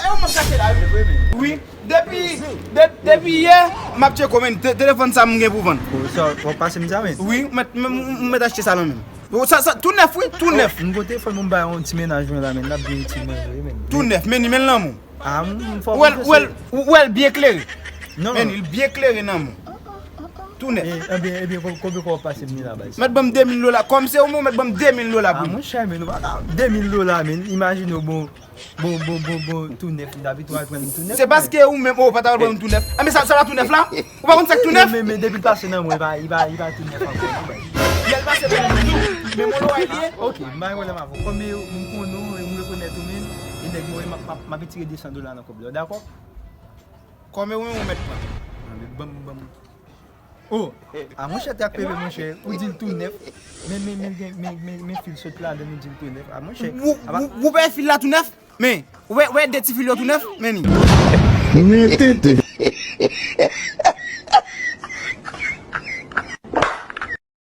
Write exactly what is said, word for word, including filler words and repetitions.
Ou mwen chache la, wi. Wi. Depi, de- depi yè, m ap tcheke w, men. Te- Telefòn sa m gen pou vann. Sa w ap pase m sa, men? Wi, m mèt, m- m- m mèt achte sa nan men m. Ou sa, sa, tou nèf, wi, tou nèf. M pote fò m bay yon ti mennaj mwen la, men. L ap byen itil mwen vre, men. Tou nèf, men li men l nan men w. Ah, m, m fò. Ou wè l, ou wè l, ou wè l byen klere. Non. Men li byen klere nan men w. Tou nèf. Ebyen, ebyen, konbyen kòb w ap pase m li la, baz? Mèt ban m de mil dola. Kòm se ou, men w mèt ban m de mil dola pou li. Ah, monchè, men, nou pa ka. De mil dola, men. Imajine w, bon, bon, bon, bon, bon, tou nèf. David, ou al pran m tou nèf. Se paske ou menm, ou pa ta al pran m tou nèf. Ah, men sa, sa pa tou nèf la? Ou pa konn sa k tou nèf? Men, men, men depi l pase nan mwen, li pa, li pa, li pa tou nèf ankò, non, baz. Lè l pase nan mwen, men mwen lè w al ye. Ok, m pa gen pwoblèm avè w. Kòm m konnen w, m rekonèt ou, men, e nèg mwen, m ap, m ap, m ap retire de san dola nan kòb la, w dakò? Kòm ou menm ou mèt pran. Ban m, ban m. Oh, a monchè, tèt pepe, monchè, ou di l tou nèf. Men, men, men, men, men, men, men fil sot ladan, ou di l tou nèf. A monchè. Ou, ou, ou wè fil la tou nèf? Men, ou wè, wè de ti fil yo tou nèf? Men li. Men tenten.